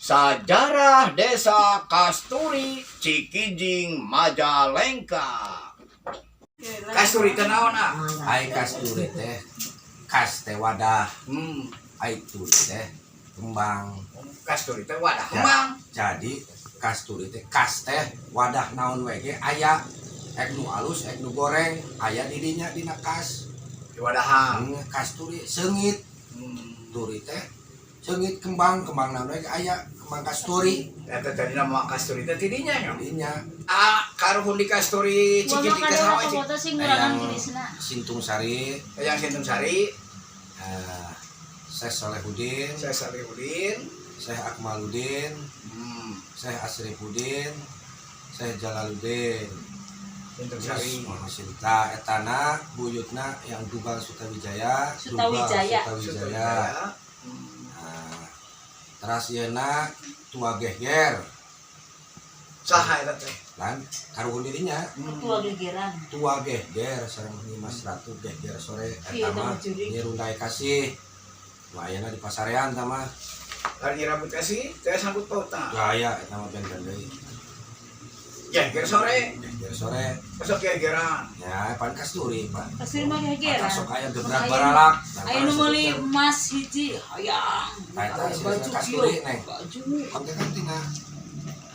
Sajarah Desa Kasturi, Cikijing, Majalengka. Kasturi teh naon, ah? Ai kasturi teh, kas teh wadah, ai turi teh kembang. Kasturi teh wadah Ya. kembang. Jadi kasturi teh, kas teh wadah, naon we ge aya, ek nu alus ek nu goreng aya di dinya, dina kas. Di wadahan. Kasturi seungit, turi teh seungit kembang, kembang naon we ge aya, kembang kasturi. Eta tadi nama kasturi teh ti dinya nya. Dinya. Ah, karuhun di Kasturi Cikijing teh saha wae, Cik? Foto sing ngurangan Eyang kirisna. Sintung Sari. Eyang Sintung Sari, Syekh Solehudin, Syekh Salihudin, Syekh Akmaluddin, Syekh Asrifudin, Syekh Jalaluddin. Sintung Terus Sari. Mahasinta etana buyutna yang Dugal Sutawijaya, Dugal Sutawijaya. Sutawijaya. Nah, teras yeuna tua geger. Saha eta teh? Lan karuhun dirinya. Ketua gegeran. Tua geger sareng Nyimas Ratu Geger Sore eta Iya, mah eta mah jurig. Nyi Rundai Kasih. Wah, ayeuna di pasarean tah mah. Hari rambut kasih, teh sambut pautna. Gaya eta mah benten deui. Geger Sore, Geger Sore. Besok gegeran. Ya, pan kasturi, Pak. Pasti mah gegeran. Mata sok aya gebrak baralak. Ayo nu meuli emas hiji hayang. Nah, eta Baju kasturi, kieu. Neng. Baju. Kan teh kan tina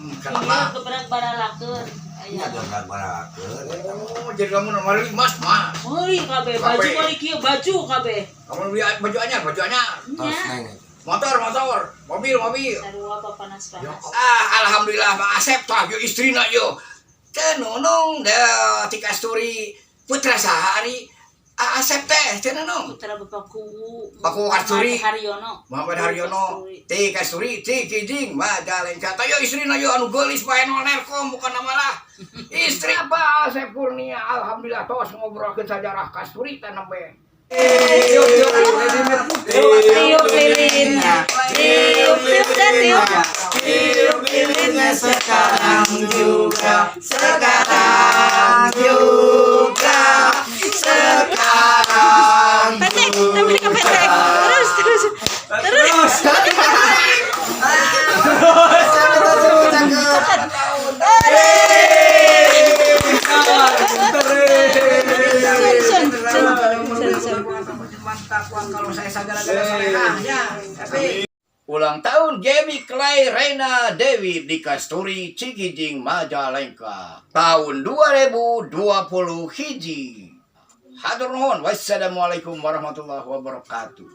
Iya, Kenapa? gebrak baralakeun. Nya Aya. gebrak baralakeun eta mah. Oh, jadi kamu nomor emas mah. Meuli kabeh, baju Kabeh. meuli kieu, baju kabeh. Kamu beli baju anyar, baju anyar. Tos Nya. neng. Motor, motor, mobil, mobil. Sarua apa panas-panas. Ah, alhamdulillah Pak Asep tah yo istrina yo. Teu nunung da ti Kasturi, putra saha ari Ah Asep teh teu nunung? Putra Bapak Kuwu. Bapak Kuwu Kasturi. Muhammad Haryono. Muhammad Haryono ti Kasturi Cikijing Majalengka. Tah yo istrina yo anu geulis bae nol nerkom bukan nama lah. Istri apa Asep Kurnia, alhamdulillah tos ngobrolkeun sajarah Kasturi teh nembe. Tiup, tiup, Tiup lilinnya. Tiup tiup teh tiup. Tiup lilinnya sekarang juga, sekarang juga, sekarang. Pendek, tapi ke pendek. Terus terus. Terus. Terus, cakep. Sun sun sun sun sun. Mantap wah, kalau saya sagala-gala solehah ya. Tapi ulang tahun Gaby Clay Rena Dewi di Kasturi Cikijing Majalengka tahun 2020 hiji. Hatur nuhun. Wassalamualaikum warahmatullahi wabarakatuh.